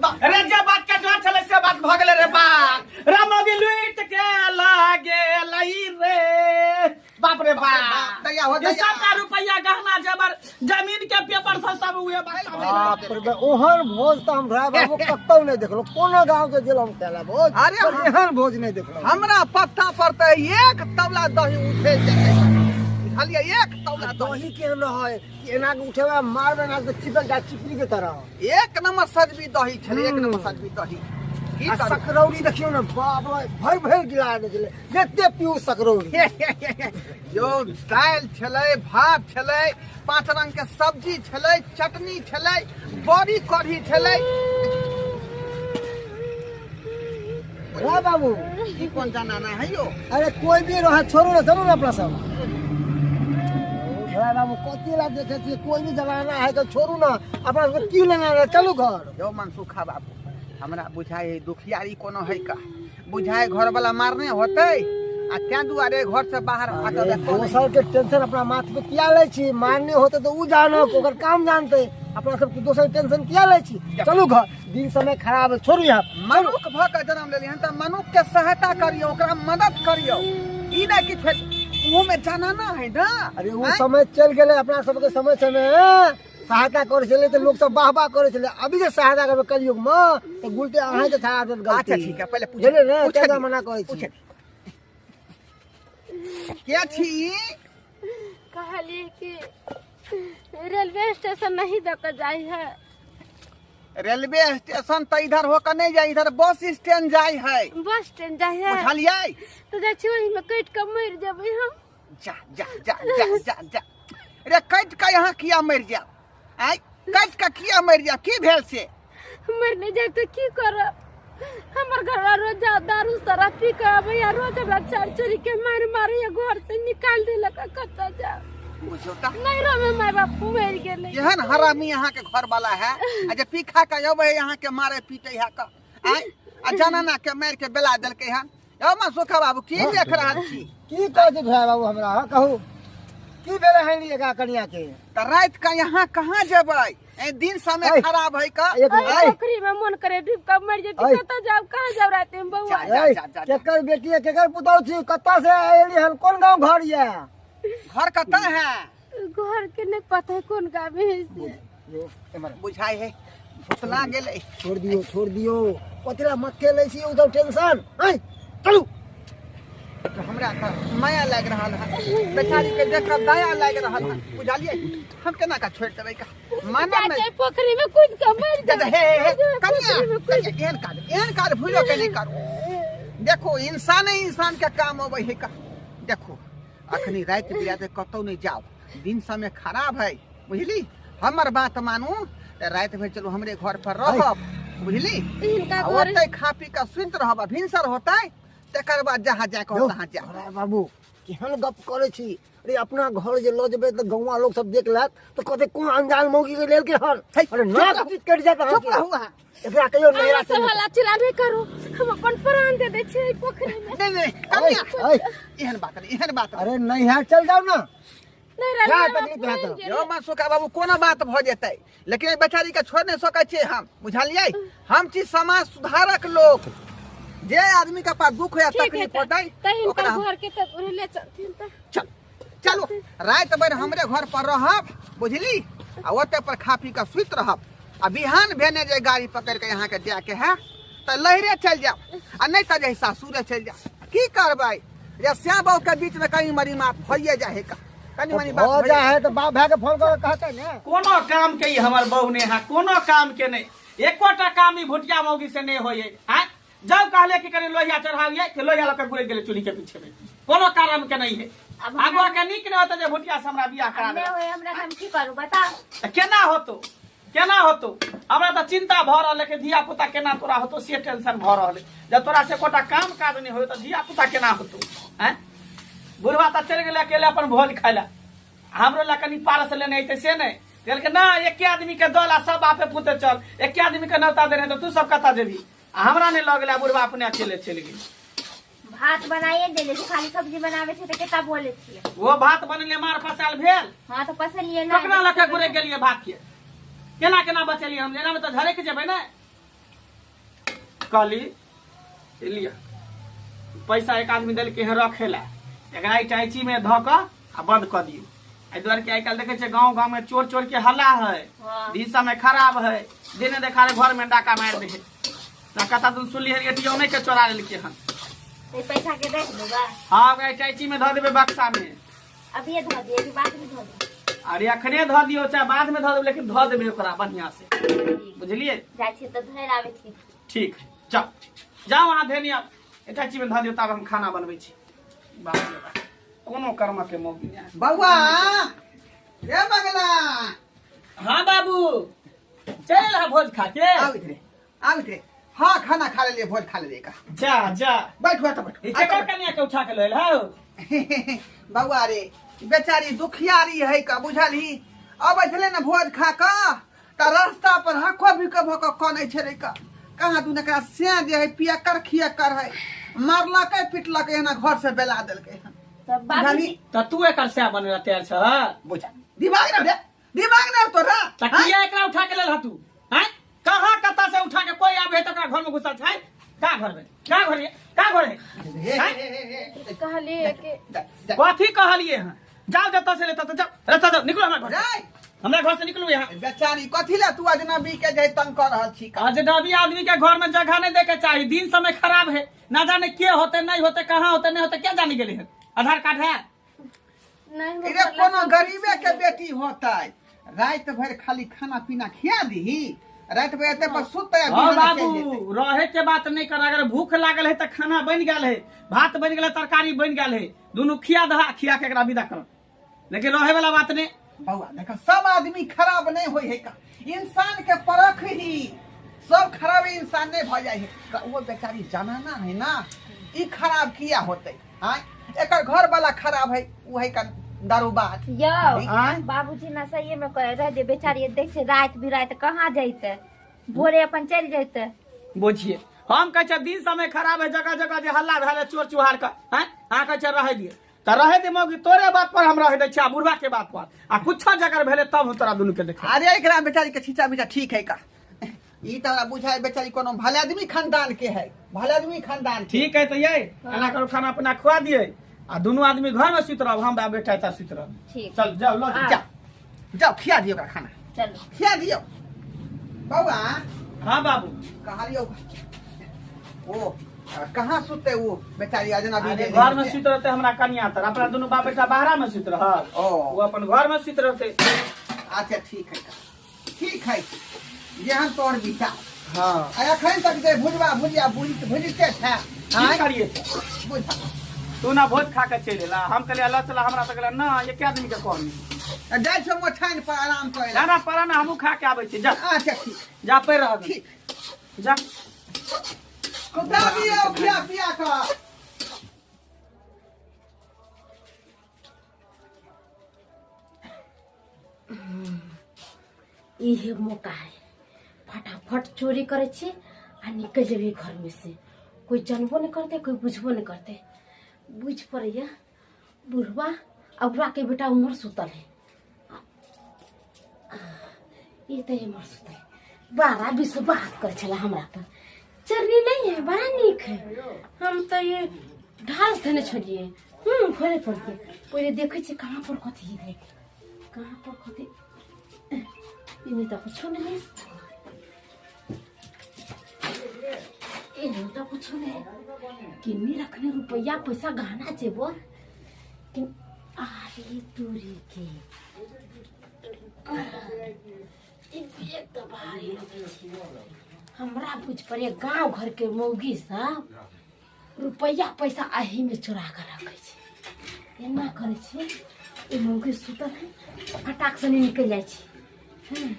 रे जे बात के डर छलै से बात भऽ गेलै रे बाप रामोगी लूट के लागे लई रे बाप रे बाप दया हो ई दया सबटा रुपैया गहना जेवर जमीन के पेपर सब सब उहे बात बाप रे बा, ओहन भोज तऽ हम राय बाबू कतौ नहि देखलहुँ कोनो गाँव के गेलहुँ खाय भोज अरे पर एहन भोज नहि देखलहुँ हमरा पत्ता पर तऽ एक तौला दही उठे जेतै बुझलियै एक तौला दही दही केहन रहै कि एना के उठेबै मारबै एना के चिपक जाय चिपरी के तरह एक नंबर सजबी दही छलै एक नंबर सजबी दही की आ करू सकरौरी देखियौ ने बाप रे भरि भरि गिला दै छलै जते पीऊ सकरौरी यौ दालि छलै भात छलै पांच रंग के सब्जी छलै चटनी छलै बड़ी कढ़ी छलै हाँ बाबू ई कोन जनाना है यौ अरे कोई भी रहे छोड़ू ना चलू ना अपना सब भाई बाबू कथी ला देखे छियै कोई भी जमाना है तो छोड़ू ना अपना सबके की लेना है चलू घर यौ मनसुखा बाबू हमरा बुझाइ है दुखियारी कोनो है का बुझाइ घर वाला मारने होतै आ तें दुआरे घर से बाहर आके अरे देखो नहि। दोसर के टेंशन अपना माथ पे किया लै छी मारने होते तो उ जानक ओकर काम जानते अपना सबके दोसर के टेंशन किया लै छी चलू घर दिन समय खराब है छोड़ू यहाँ मनुख भऽ कऽ जन्म लेलियै हन तऽ मनुख के सहायता करियौ ओकरा मदद करियौ ई नहि कि छोड़ि ओहोमे जनाना है ना अरे वो आँय? समय चलि गेलै अपना सबके समय समय सहायता करै छलै तऽ लोक सब वाह वाह करै छलै अभी जे सहायता करबै कलयुग मे तऽ गुलटे अहाँके छाड़ा देत गलती अच्छा ठीक है पहिले पूछ बुझलियै ने पूछ तें मना करै छी के छी ई? कहलिए कि रेलवे स्टेशन नहीं दऽ कऽ जाइ है रेलवे स्टेशन तऽ इधर होकर नहीं जाय इधर बस स्टैंड जाय है बस स्टैंड जाइ है बुझलियै तऽ जाइ छी ओहिमे कटि कऽ मरि जेबै हम जा जा जा जा जा जा रे कटि कऽ यहाँ किया मरि जायब आँय कटि कऽ किया मरि जायब की भेल से मरि नहि जायब तऽ की करब हमर घरवा रोज दारू शराब पी कऽ अबैया रोज हमरा चारि चोरी के मारि मारैया घर से निकाल देलक कतऽ जायब बुझियौ तऽ नैहरो में माय बाप मरि गेलै केहन हरामी अहाँके घर वाला है आ जे पी खा के अबै है अहाँके मारे पीटे है कऽ आँय आ जनाना के मारि के बेला देलकै हन यौ मनसुखा बाबू की देख रहल छी की कहै छै भाय बाबू हमरा हँ कहू की भेलै हन एकरा कनिया के तऽ राति के यहाँ कहाँ जेबै ए दिन समय ऐ, खराब है का एक मिनट, ओहि ऐ, पोखरी में मन करे डूब कऽ मरि जेती ऐ। कतऽ जाब कहाँ जाब राति में बौआ जा, ऐ, जा, जा, जा। केकर बेटी है केकर पुतहु छी कतऽ से एली हन कोन गाँव घर ये घर कतऽ है घर के नहीं पता है कोन गाँव है से यो, एम्हर बुझाइ है भुतला गेलै छोड़ दियो छोड़ दियो कथी ला मत लै छी उधर टेंशन ऐ चलू तऽ हमरा तऽ माया लागि रहल है बेचारी के देख कऽ दया लागि रहल है बुझलियै हम केना कऽ छोड़ि देबै का मानब जा नहि जाए पोखरी में कूद के मर जा, जा, जाए हे हे हे कनिया कनिया एहन काज एहन काज भूलो के नहीं करू देखो इंसान इंसान के काम अबै है का देखो अखनी राति बिराति कतौ नहीं जाओ दिन समय खराब है बुझली हमर बात मानू तऽ राति भरि चलू हमरे घर पर रहब बुझली हिनका आ घर ओतै खा पी कऽ सुति रहब आ भिनसर होतै तकर बाद जहाँ जाके यौ, तहाँ जाओ अरे बाबू केहन गप करै छी अरे अपना घर जे लऽ जेबै तऽ गौआ लोग सब देख लेत तऽ कहते कोन अनजान मौगी के लेलकै हन है, अरे चुप नाक रहू। चीज कटि जायत चुप अहाँके रहू अहाँ एकरा कहियो नैहरा अहाँ सब हल्ला चिल्ला नहीं करू हम अपन प्राण दे दै छियै पोखरी में नहीं नहीं कनिया ऐ, एहन बात नहीं एहन बात नहीं अरे नैहर चल जाओ ना नहीं रह क्या तकलीफ है तो? यौ मनसुखा बाबू कोनो बात भऽ जेतै लेकिन एहि बेचारी के छोड़ नहि सकै छियै हम बुझलियै हम छी समाज सुधारक लोक जे आदमी के पास दुख या ठीक है तकलीफ होतै तऽ हिनका ओकरा हम घर के तऽ ले चलथिन तऽ चल चलो राति भरि हमरे घर पर रहब बुझली आ ओतऽ पर खा पी कऽ सुति रहब आ बिहान भेने जे गाड़ी पकड़ि कऽ अहाँके जायके है तऽ लहरे चलि जायब आ नहि तऽ जे सासुरे चलि जायब की करबै जे श्याम बाबू के बीच में कनी मनी मात भइए जाइ है का कनी मनी बात हो भइए जा है तो बाप भाई के फोन कर कहते ने कोनो काम के ई हमर बहू नहि है कोनो काम के नहि एकोटा काम ई भुटिया मौगी से नहि होइए आँय जब कहले कि कनि लोहिया चढ़ाबिए कि लोहिया लऽ कऽ गुरकि गेलै चूल्ही के पीछे में कोनो काम के नहीं है अब हमरा- आगुआ के नीक नहि होतै जे भुटिया से हमरा बियाह करा नहि देलक। होय हमरा हम की करू बताउ तऽ केना होतो केना होतो हमरा तऽ चिंता भऽ रहल है कि धिया पुता केना तोरा होतो से टेंशन भऽ रहल है जब तोरा से एकोटा काम काज नहि होय तऽ धिया पुता केना होतो आँय बुढ़वा तऽ चलि गेलै अकेले अपन भोज खाय लए हमरो लए कनि पारस लेने अयतै से नहि कहलकै ना एके आदमी के दल आ सब बापे पुते चल एके आदमी के नौता देने तऽ तू सब कतऽ जेबही आ हमरा नहि लऽ गेलै आ बुढ़वा अपने अकेले चलि गेल भात बनाइए देले छी खाली सब्जी बनाबै छै तऽ केता बोले छियै वो भात बनेले मार फसाल भेल हाँ तऽ पसलिए ना ककरा लऽ के गुरे गेलियै भात के केना केना बचेलियै हम एना मे तऽ झरकि जेबै ने कहली लिअ पैसा एक आदमी देलकै हँ रखे ला, एकरा इटाइची में धऽ कऽ आ बंद कऽ दियौ। एहि दुआरे कि आइ काल्हि देखै छियै गाँव गाँव में चोर चोर के हल्ला है, दिन समय खराब है, दिने देखारे घर में डाका मारि दै है। ना कता दिन सुनली हन एटीएम के चोरा लेलकै हन। ई पैसा के रख देबै? हाँ, ओकरा इटाइची में धऽ देबै बक्सा में। अभिये धऽ दियै कि बाद में धऽ दियै? अरे अखने धऽ दियौ चाहे बाद में धऽ देबै, लेकिन धऽ देबै ओकरा बढ़िया से, बुझलियै? जाइ छियै तऽ धरि आबै छी। ठीक है, जाओ जाओ अहाँ धेनी आब इटाइची में धऽ दियौ, तब हम खाना बनबै छी। बाप रे बाप, कोनो कर्म के मौगी नहि। बौआ रे बगला। हाँ बाबू, चल रहा भोज खा के। आउ इधरे, आउ इधरे। हाँ खाना खा लेलिए, भोज खा लेलिए का। जा जा बैठ बैठ बैठ। ई केकर कनिया के उठा के लेल हौ? बौआ रे, बेचारी दुखियारी है का, बुझलही? अबै छलै ने भोज खा कऽ तऽ रास्ता पर हको बिको भऽ कऽ कनै छलै का। कहाँ दून एकरा से जे है पियकर खियकर है, मारलकै पिटलकै, एना घर से बेला देलकै हन। तऽ बाबूजी बुझलही? तऽ तू एकर सएह बनेला तैयार छह? बुझ दिमाग ना रे, दिमाग ना तोरा। तऽ किया एकरा उठा के लेल तू? हैं, कहाँ कता से उठा के कोई आबे तऽ ओकरा घर में घुसल छै? का घर में, का घर है, का घर है? कहलिए कि कथी कहलिए हन? जाओ जतऽ से लेता तऽ जाओ, रास्ता जाओ, निकलो हमरा घर से। जाय। हमरा घर से निकलू यहाँ। बेचारी कथी ले तू अजनबी के जे तंग कर रहल छी? अजनबी आदमी के घर में जगह नहीं दे के चाहिए। दिन समय खराब है, ना जाने के होते नहीं होते, कहाँ होते नहीं होते, क्या जाने गेले हैं। आधार कार्ड है? नहीं। अरे कोनो गरीबे के बेटी होतै, राति भरि खाली खाना पीना खिया दीही, राति भरि एते पर सुतै आ हाँ बिहाने चलि बाबू, जेतै। रहे के बात नहीं कर। अगर भूख लागल है तो खाना बन गेल है, भात बन गेल, तरकारी बन गेल है, दोनों खिया दहा, खिया के एकरा विदा कर, लेकिन रहे वाला बात नहीं। बौआ देख, सब आदमी खराब नहीं होय है का, इंसान के परख ही सब खराब इंसान नहीं भ जाय है का। वो बेचारी जनाना है ना, ई खराब किया होतै? आँय, एकर घर वाला खराब है, वो है का दारूबाज। यौ आँय? बाबूजी ना सही में कहे रह दे बेचारी, देख छै राति बिराति कहाँ जैते, भोरे अपन चलि जैते। बुझिए हम कहै छै दिन समय खराब है, जगह जगह जे हल्ला भेल है चोर चुहार के, हैं, अहाँ कहै छै रहै दिए तऽ रहै दे मौगी, तोरे बात पर हम रहै दै छियै आ बुढ़बा के बात पर, आ कुछो जगर भेलै तब हम तोरा दुनू के देखब। अरे एकरा बेचारी के छीचा मीचा ठीक है का, ई तऽ हमरा बुझाय बेचारी कोनो भले आदमी खानदान के है, भले आदमी खानदान के। ठीक है तऽ ये एना करू, खाना पीना खुआ दिए आ दुनू आदमी घर में सुति रहब, हम बाप बेटा एतऽ सुति रहब। ठीक। चल जाओ लऽ जाओ। जाओ जाओ खिया दियौ ओकरा खाना। चलू। खिया दियौ बौआ। हाँ बाबू। कहलियौ ओ कहाँ सुतते वो बेचारी अजनबी? अरे घर में सुति रहते हमरा कनिया तर, अपना दुनू बाप बेटा बाहरा में सुति रहल। ओ। वो अपन घर में सुति रहते। अच्छा ठीक है, ठीक है, जेहन तोहर विचार। हाँ। आ एखन तक जे भुजबा भुजिया भुज भुजिते छै। की आँय? करिए? बुझ तू ना भोज खा के चलि एला, हम कहलियै लऽ चला हमरा, तऽ कहलियै ना एके आदमी के कहनी। जाइ छौ मोछाइन पर आराम करे ना ना पड़ा ना, हमहूँ खा के आबै छी, जा। अच्छा ठीक। जा पड़ि रहल। ठीक। जा। सुता दियौ खिया पिया कऽ। इहे मौका है, फटाफट चोरी करे छी आ निकल जेबी घर में से, कोई जानबो नहीं करते, कोई बुझबो नहीं करते। बुझ पड़ैया बुढ़वा आ बुढ़वा के बेटा उमर सुतल है, ये तो एमर सुतल है। बड़ा विश्वास कर छला हमरा पर, चरनी नहीं है, बड़ा नीक है। हम तो ये ढाल धने छलिए घरे पर के पहिले देखै छी कहाँ पर कथी है, कहाँ पर कथी। इमे त कुछो नहीं है, इमे त कुछो नहीं है। किन्नी रखने रुपया पैसा गहना जेवर कि अरे तोरी के ई बैग तऽ भारी लगै छै। हमरा बुझ पड़े गाँव घर के मौगी सब रुपया पैसा एही में चोरा के रखै छै। एना करै छै, ई मौगी सुतल है, फटाक से निकलि जाइ छै। हँ।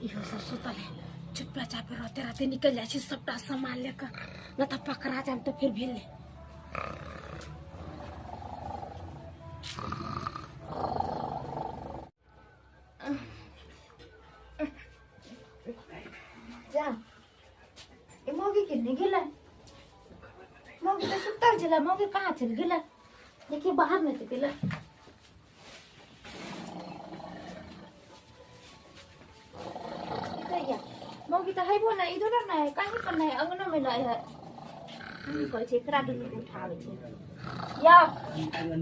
इहो सब सुतल है, चुपा चापे रहते रहते निकल जाइ छै सबटा सामान लेकर, न तऽ पकड़ा जाम तऽ फिर भेलै। चलि गेलै? मौगी तऽ सुतल छलै, मौगी कहाँ चलि गेलै? देखिए बाहर नहि तऽ गेलै। मौगी तऽ हेबो नहि, इधरो नहि, कहीं पर नहि, अंगनो में नहि है। हम कहै छै एकरा दुनू के उठाबै छै। या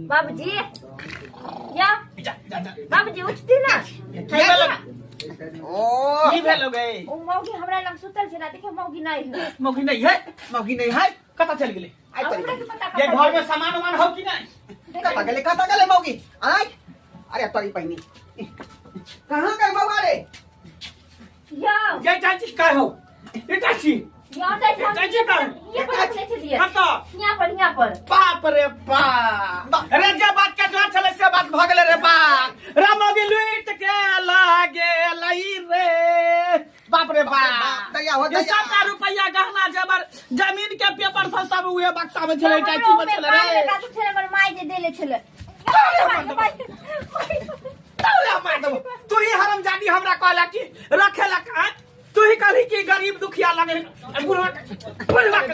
बाबूजी, या जा जा जा। बाबूजी उठती ना। की भेल? ओ की भेल गई? ओ मौगी हमरा लग सुतल छलै, देखियौ मौगी नहि है। मौगी नहीं है? मौगी नहीं है। कतऽ चलि गेलै? आइ अब चलि हमरा गेलै। की पता ये कतऽ घर में सामान उमान हो कि नहीं? कतऽ गेलै, कतऽ गेलै मौगी? आइ अरे तोरी बहिनी कहाँ गए बौआ रे? या ये चाची का हो? ये चाची या चाची, ये चाची का? ये पर रखने छलियै। कतऽ? यहाँ पर, यहाँ पर। बाप रे बाप, रे जे बात के डर छलै से बात भऽ गेलै रे बाप रे। मौगी लुटि के लागे लई रे, बाप रे बाप। दया हो, ये दया। सबटा रुपैया गहना जेवर जमीन के पेपर सब सब उहे बक्सा में छलै, टाची में छलै रे। छलै हमर माय जे देले छलै। तौला मार देबो। तू ही हरामजादी हमरा कहला कि रखे ला का, तू ही कहली कि गरीब दुखिया लगे। बुढ़वा के, बुढ़वा के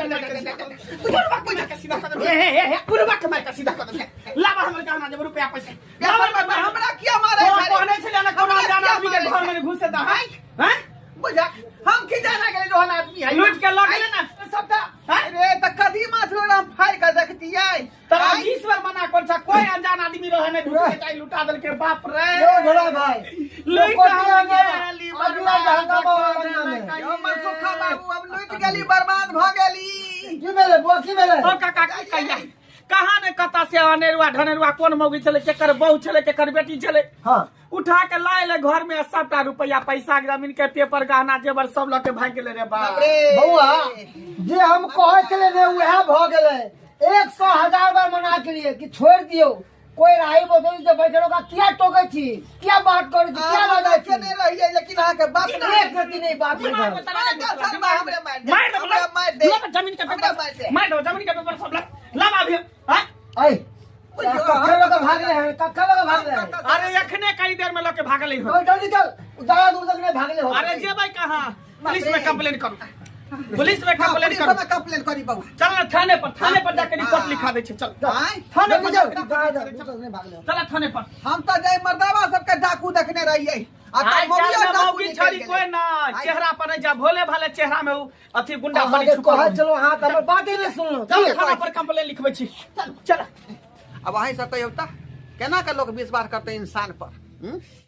बुढ़वा के मार के सीधा कर दे। हे हे हे, बुढ़वा के मार के सीधा कर दे। लाबा हमर गहना जेवर रुपया पैसा। लाबा बाबा, हमरा किया मारे तोरा छे रे? कहने छलै ना कोनो हमरा अनजान किया आदमी के मारे घर में घुसे दा है? हैं? बुझा हम की जाना गेलै रोहन आदमी है। लूट के लऽ गेलै ना सबटा। हैं? रे त कदीमा छलो हम फाड़ के देखतियै। तोरा आइ, 20 बार मना कर छा, कोई अनजान आदमी रहे नहीं, ढूंढ के जाई लुटा देलके। बाप रे, यो ढोला भाई, लूट कोटिया हम गेली, अगला हंगामा वाला अंगना में। यो मनसुखा बाबू अब लूट गेली, बर्बाद भ गेली। की भेलै बुआ, की भेलै? ओ काका की कहिया कहाँ ने कता से अनेरुआ ढनेरुआ कोन मौगी छलै, केकर बहू छलै, केकर बेटी छलै, हाँ उठा के लाए ले घर में सबटा रुपया पैसा जमीन के पेपर गहना जेवर सब लऽ के भागि गेलै रे बाप। बाप रे। बौआ, जे हम कहै छलै ने उएह भऽ गेलै। 100 हजार बार मना केलिए कि छोड़ि दियौ, कोई राही बदली जे बैठल ओकरा किया टोकै छी, किया बात करै छी, किया अहाँ बजै छी? केने रहियै लेकिन अहाँके बात नहि। एक रति नहीं बात दिमाग बुझल। में तला मार दे, हमरे मार दे। मार दे, हमरा मार दे। लऽ जमीन के हमरा पेपर मार दे। मार दो जमीन के पेपर सब लऽ लऽ अभी। हैं? ऐ कक्खा लऽ के भागले हैं, कक्खा लऽ के भागले हैं? अरे एखने कई देर में लऽ के भागल हो। चल जल्दी चल, दादा दूर तक नहीं भागले हो। अरे जेबै कहाँ? पुलिस में कंप्लेन करू, पुलिस में हाँ, कंप्लेन पुलिस करू। में कंप्लेन करी बौआ। चल ना थाने पर, थाने पर जाके रिपोर्ट लिखा दै छै। चल आँय? थाने पर जल्दी चल, जाके दादा दूर तक नहीं भागले हो। चल थाने पर। हम तऽ जाय मर्दावा सबके डाकू देखने रहियै आ तऽ आइ मौगियो काल्हि में डाकू मौगी निकलि छड़ी गेलै। कोई ना चेहरा पर नहीं जा, भोले भाले चेहरा में उ अथी गुंडा बनी अहाँके छुपल। कहै छलहुँ अहाँ तऽ हमर बाते नहि सुनलहुँ। चल थाना पर कंप्लेन लिखबै छी, चल चल। अब अहीं सब कहियौ तऽ केना के लोक विश्वास करतै इंसान पर? हूँ?